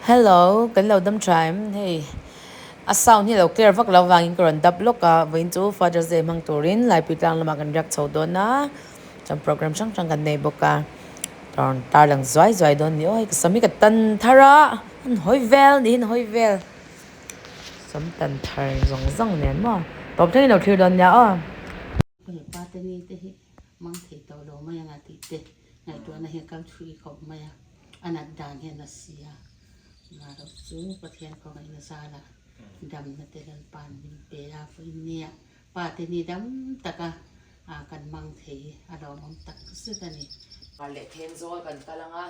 Hello, kan lo dam tha em? Hei a sound hi a lo clear vak lo vangin ka rawn dap lawk a, vawiin chu Father's Day hmang turin Laipui tlang lamah kan riak chho dawn a, chuan program hrang hrang kan nei bawk a, ka rawn tarlang zuai zuai dawn a ni aw, hei ka sam hi ka tan thar a, an hawi vel niin a hawi vel, sam tan thar zawng zawng nen maw, tawp thlengin lo thlir dawn nia aw. Pa te ni te hi mang thei tawh lo mai anga tih te ngaihtuahna hi a kal thui khawp mai a. A nat dan hian a si a, Marawh chu Pathian khawngaihna zala damna te Lalpa'n min pe a, vawiinnia pa te ni dam taka kan mang thei a lawmawm tak zet a ni. Par leh Thenzawl kan kal ang a,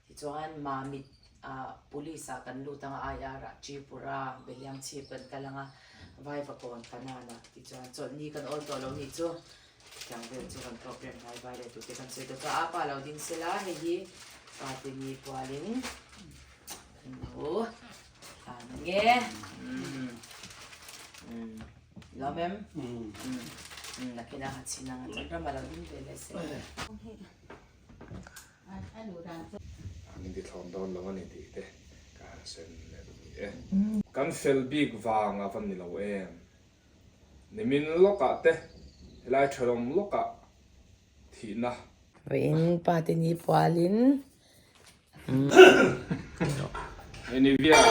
tichuan Mamit ah Police ah kan lut ang a, IR ah Tripura Beliangchhip kan kal ang a, Vaivakawn Kanan ah tichuan chawlhni kan awl tawh lo nih chu. Tiang vel chu kan program hnai vai leh tute kan sawi ta chuan a pa lo ding sela hei hi pa te ni pualin kan lo tlan ange lawm em nakin a ha chhin anga chuan rama lo ding ve leh se An inti thlawm dawn lo a ni tih te ka han sawi leh duh ni e. Kan fel bik vang a va ni lo em? Nimin lawkah te helai thalawm lawkah thihna. Vawiin pa te ni pualin. Hei Nivea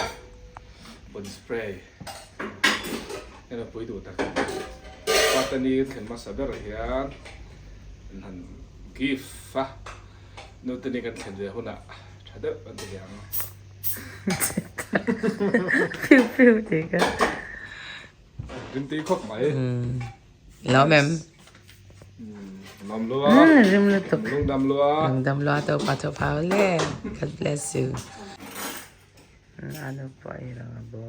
body spray en a pui duh tak. Pa te ni thlen hmasa ber hian an han gift a, nu te ni kan thlen ve hunah tha deuh an ti ve ang. Piu piu tih ka. Rim tui khawp mai. Lawm em? Lawm lua. Rim lutuk. Lung dam lua. Lung dam lua to pa tho phau le. God bless you. Ano po ay lang abo.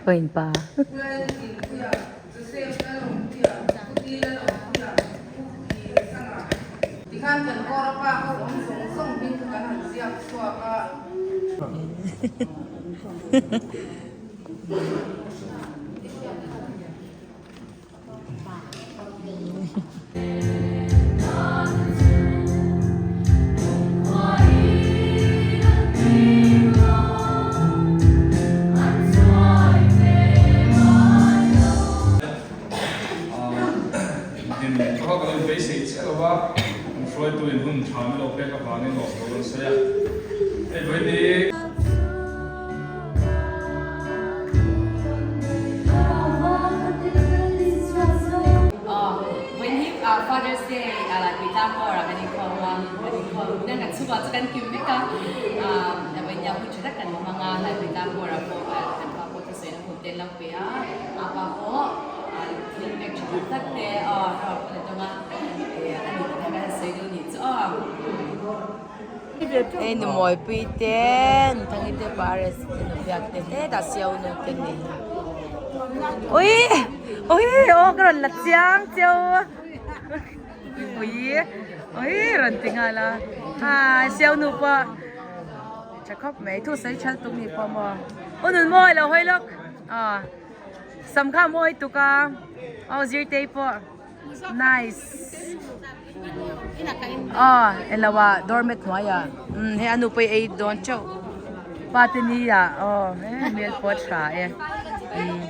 Point pa. Din kha ka lo inbeisei chiah lo va, an hruaitu in hun tha min lo pek avangin lawm lo an sawi a, hei vawiin hi. Vawiin hi Father's Day Laipui tlang bawr ah kan inkhawm a, kan inkhawm nan kan chhungah chu kan kim vek a, vawiin hi a hun tha tak kan hmang a, Laipui tlang bawr ah pawh kan pa pawh thusawi na hun te an lo pe a, a pa pawh thil pek tha tak tak te a rawn dawng a, a ni tih kha kan sawi duh a nih chu aw. Hei nu Mawipui te, nu Thangi te, Pa Rs te, nu Biak te hetah Siau nu te ni. Ui! Ui! Aw ka rawn la chiang cheu. Ui! Ui! Rawn ti nghal a. Hai Siau nu pawh tha khawp mai. Thu sawi thal tuk ni pawh maw. U nun mawi lo hawi lawk. Aw sam kha mawi tuk a. Aw Zirtei pawh. Nice. Aw elo ah doormat hnuai ah umm hei a nu pawh ei dawn teuh pa te ni ah aw he hmel pawh a tha e umm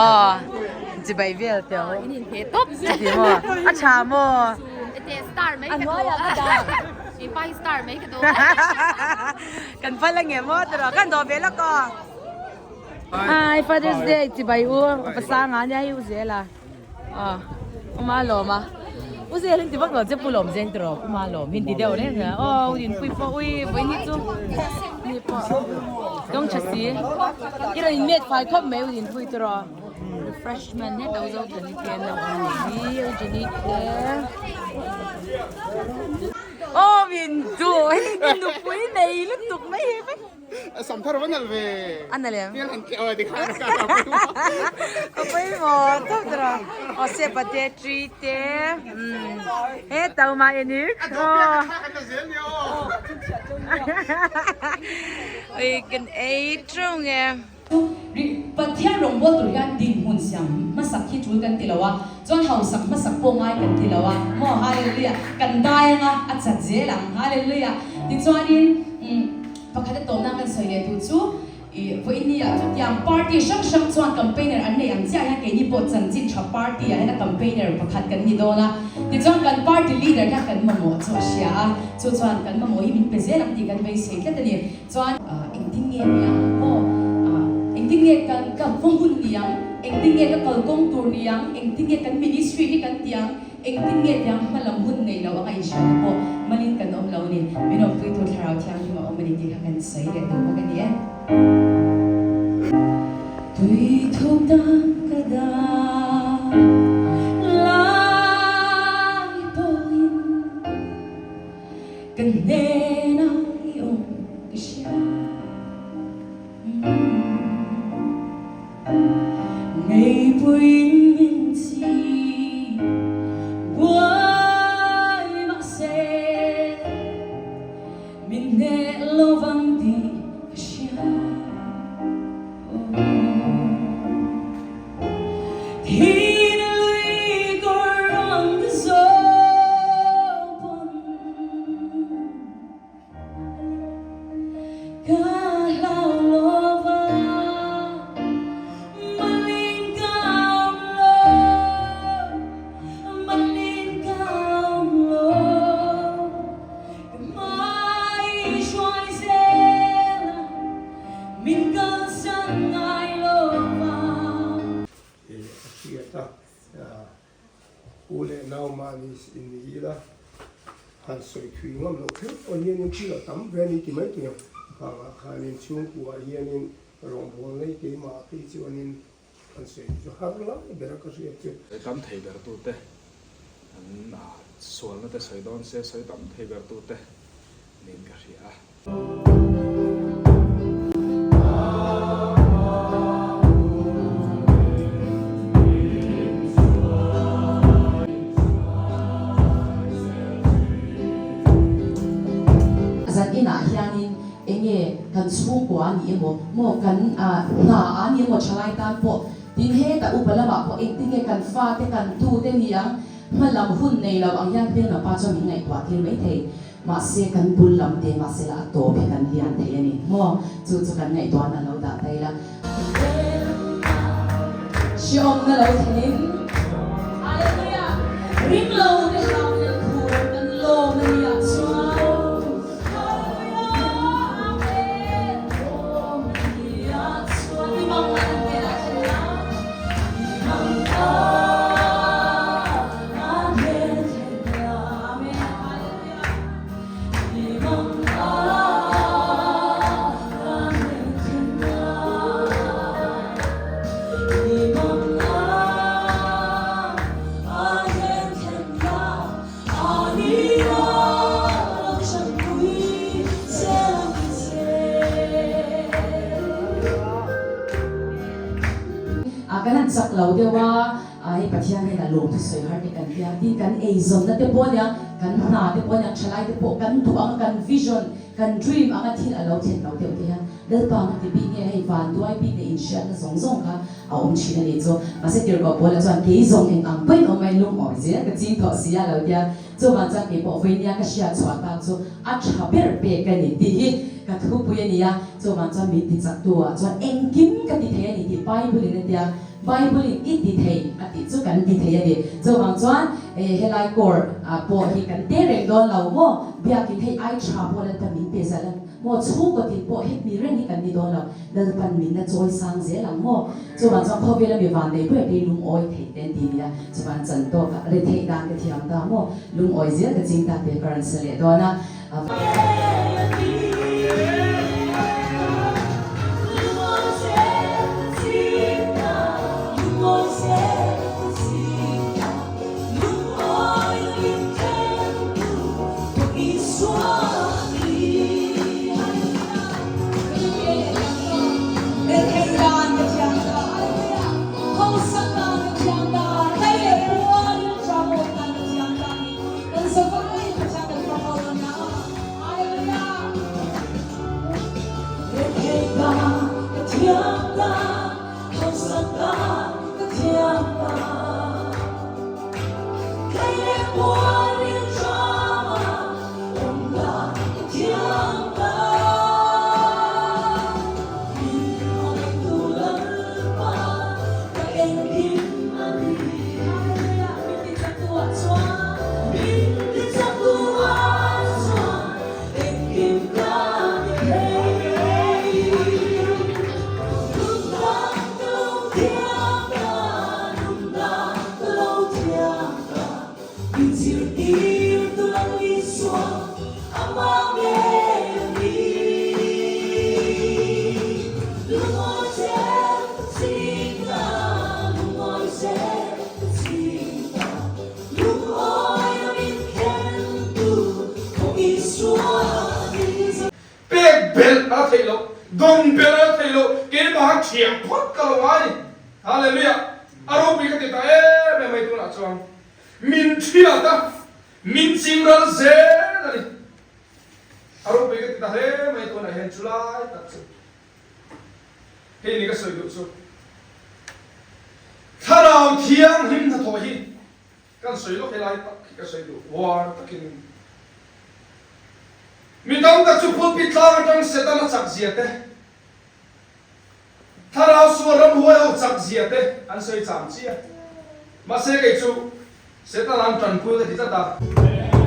aw chibai vel teuh chuti maw a tha maw kan phal ange maw tiraw kan dawh ve lawk aw hi father's day chibai u pasanga ania hei u zel a. Aw uma lawm a u zel in ti vak lo che pu lawm zen tiraw uma lawm hin ti deuh reng a aw u dinpui pawh ui vawi ni chu ni pawh dawng tha si i rawn in met fai khawp mai u dinpui tiraw refreshment he to zo tani te an lo awm ni hi u Jenny te aw min duh hei nupui nei lutuk mai hi vek. Sam thar va nalh ve. A nalh em? Hmel han tleuh a tikhan ka ka pawimawh. Ka pawimawh tawp tawh a. Aw sepa te tree te umm he to mah en i. A dawh piak a thlak an la zel nia aw. Ui kan ei ṭung e. Pathian rawngbâwl tur hian dinhmun siam. hi tul kan ti lo a, chuan hausak hmasak pawh ngai kan ti lo a maw, Hallelujah, kan dai anga a chat zel ang, Hallelujah. Tichuanin umm pakhat a tawpna kan sawi leh duh chu ih vawiin ah chutiang party hrang hrang chuan campaigner an nei ang chiah hian keini pawh chanchin tha party ah hian a campaigner pakhat kan ni dawn a, tichuan kan party leader hian kan mamawh chu a hria a, chu chuan kan mamawh hi min pe zel ang tih kan beisei tlat a ni. Chuan engtin nge ni ang maw? Engtin nge kan ka hma hun ni ang? Engtin nge ka kalkawng tur ni ang? Engtin nge kan ministry hi kan ti ang? Engtin nge tiang hma lam hun nei lo anga inhriat te pawh malin kan awm lo a ni. Min awmpui tur Thlarau Thianghlim a awm a ni tih kha kan sawi leh duh bawk a ni e. Tui thuk dang ka dah lai pawhin. Ka hnena i awm ka hria. Meipuiin min chi buai mahse min hneh lovang tih ka hria. Min kalsan ngai lo va. I a hriat a, u leh nau mahni in ni ila han sawi thui ngam loh kher pawh hianin thil a tam ve a ni ti mai tur vangah khanin chhungkuah hianin rawngbâwl nei keimah phei chuanin han sawi chu har lai ber a ka hriat chu. Sawi tam thei ber tute an sualna te sawi dawn se sawi tam thei ber tute niin ka hria a. Zan inah hianin enge kan chhungkua a ni emaw, maw kan hna a ni emaw thalai tan pawh tin hetah upa lamah pawh engtinge kan fate kan tute ni ang hmalam hun nei lo ang hian hmelma pa chuan min ngaihtuah tir maithei. Mahse kan bul lam te mahse la a tawp hi kan lian thei a ni maw? Chu chu kan ngaihtuahna lo dah ta ila. Hrehawmna lo thlenin Hallelujah! Ring lo te hlau leh khur kan lawm a nia chuan Hallelujah! Amen! Lawm a nia chuan i mang an hnenah thlen la i mang an hnen thlen la Amen! Hallelujah! Kan han chak lo deuh a, hei Pathian hian a lawm thusawi har te kan tia, tin kan eizawnna te pawh ania, kan hna te pawh ania, thalai te pawh kan duh anga kan vision, kan dream anga thil a lo thlen lo deuh te hian Lalpa anga ti bik nge hei vanduai bik leh inhriatna zawng zawng kha a awm thin a nih chu. Mahse tirhkoh Paula chuan kei zawng eng ang pawhin awm mai lungawi zel ka ching tawh si a lo tia, chuvang chuan kei pawh vawinia ka hriat chhuah tak chu a tha ber pek a ni tih hi ka thupui a ni a, chuvang chuan min ti chak tu ah chuan engkim ka ti thei a ni tih Bible in a tia. Bible in i ti thei a tih chu kan ti thei a ni. Chuvang chuan helai kawr pawh hi kan te reng dawn lo maw? Biakin hei ai tha pawh Lalpan min pe zalh ang maw? Chhungkaw tin pawh heti reng hi kan ni dawn lo. Lalpan min la chawi sang zel ang maw? Chuvang chuan khawvela mi van nei ber te hi lungawi thei te an ti nia. Chuvan chan tawk ah retheih dan ka thiam ta maw? Lungawi zel ka ching ta te ka rawn sa leh dawn a. Kan zavai Pathian kan fak ho dawn nia. Hallelujah! Rethei ta ka thiam ta, hausa ta ka thiam ta. Pek belh a la theih loh, dawn belh a la theih loh, keimah thiam phawt ka lo ngai ni. Hallelujah! A ropui ka ti ta em em mai tunah chuan min thiat a, min chingral zel a ni. A ropui ka ti ta hle mai tunah hian chulai tak chu. Hei ni ka sawi duh chu Thlarau Thianghlim hnathawh hi kan sawi lawk helai tak hi ka sawi duh uar takin mi tam tak chu pulpit tlang atang Setana chak zia te Thlarau sual ramhuai ho chak zia te an sawi cham chiah. Mahse kei chu Setana an tanpui ka ti tlat a.